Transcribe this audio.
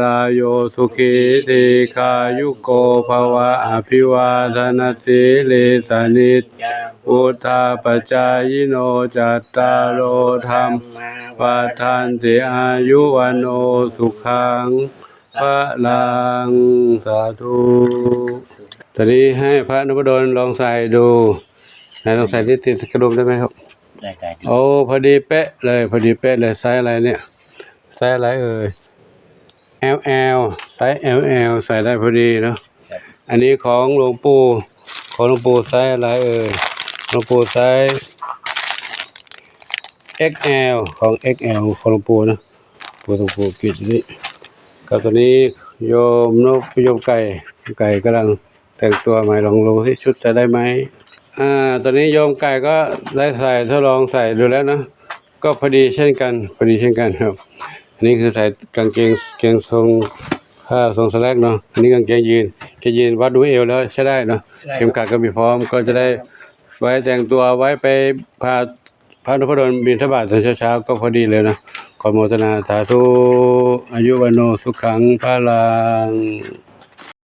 ລາໂຍ ສຸຂີ ດີຄາຍຸໂກ ພະວະ ອະພິວາທະນະສີລິສະ ນິຈຈັງ ວຸດທາປະຈາຍິໂນ ຈັດຕາໂລ ທຳມາ ວັດທັນຕິ ອາຍຸ ວັນໂນ ສຸຂັງ ພະລັງ ສາທຸ. ຕອນນີ້ໃຫ້ພະນົບພະດົນລອງໃສ່ດູ ໃຫ້ລອງໃສ່ທີ່ຕິດກະດຸມໄດ້ໄໝຄັບ? ໄດ້ ໄດ້ ໂອ້ ພໍດີເປະເລີຍ ພໍດີເປະເລີຍ. ໄຊສ໌ອະໄລເນີ້ຍ? ໄຊສ໌ອະໄລເອີຍ? ແອລແອລ ໄຊສ໌ແອລແອລ ໃສ່ໄດ້ພໍດີເນາະ. ອັນນີ້ຂອງຫຼວງປູ່ ຂອງຫຼວງປູ່ໄຊສ໌ອະໄລເອີຍ? ຫຼວງປູ່ໄຊສ໌ເອັກແອລ ຂອງເອັກແອລ ຂອງຫຼວງປູ່ເນາະ. ປູ່ ຫຼວງປູ່ປິດນີ້ ກໍຕອນນີ້ໂຍມນົບ ໂຍມໄກ່ ໄກ່ກຳລັງແຕ່ງຕົວໃໝ່ ລອງດູຊິຊຸດໃສ່ໄດ້ໄໝ. ອາ ຕອນນີ້ໂຍມໄກ່ກໍໄດ້ໃສ່ ທົດລອງໃສ່ດູແລ້ວເນາະ ກໍພໍດີເຊັ່ນກັນ ພໍດີເຊັ່ນກັນຄັບ. ອັນນີ້ຄືໃສ່ກາງເກງ ເກງຊົງ ຜ້າຊົງສະແລັກເນາະ. ອັນນີ້ກາງເກງຢີນ ເກງຢີນວັດດູເອວແລ້ວໃຊ້ໄດ້ເນາະ. ເຂັມຂັດກໍມີພ້ອມ ກໍຈະໄດ້ໄວ້ແຕ່ງຕົວ ໄວ້ໄປພາ ພະນົບພະດົນບິນທະບາດຕອນເຊົ້າໆ ກໍພໍດີເລີຍເນາະ. ຂໍອະນຸໂມທະນາ ສາທຸ. ອາຍຸ ວັນໂນ ສຸຂັງ ພະລັງ.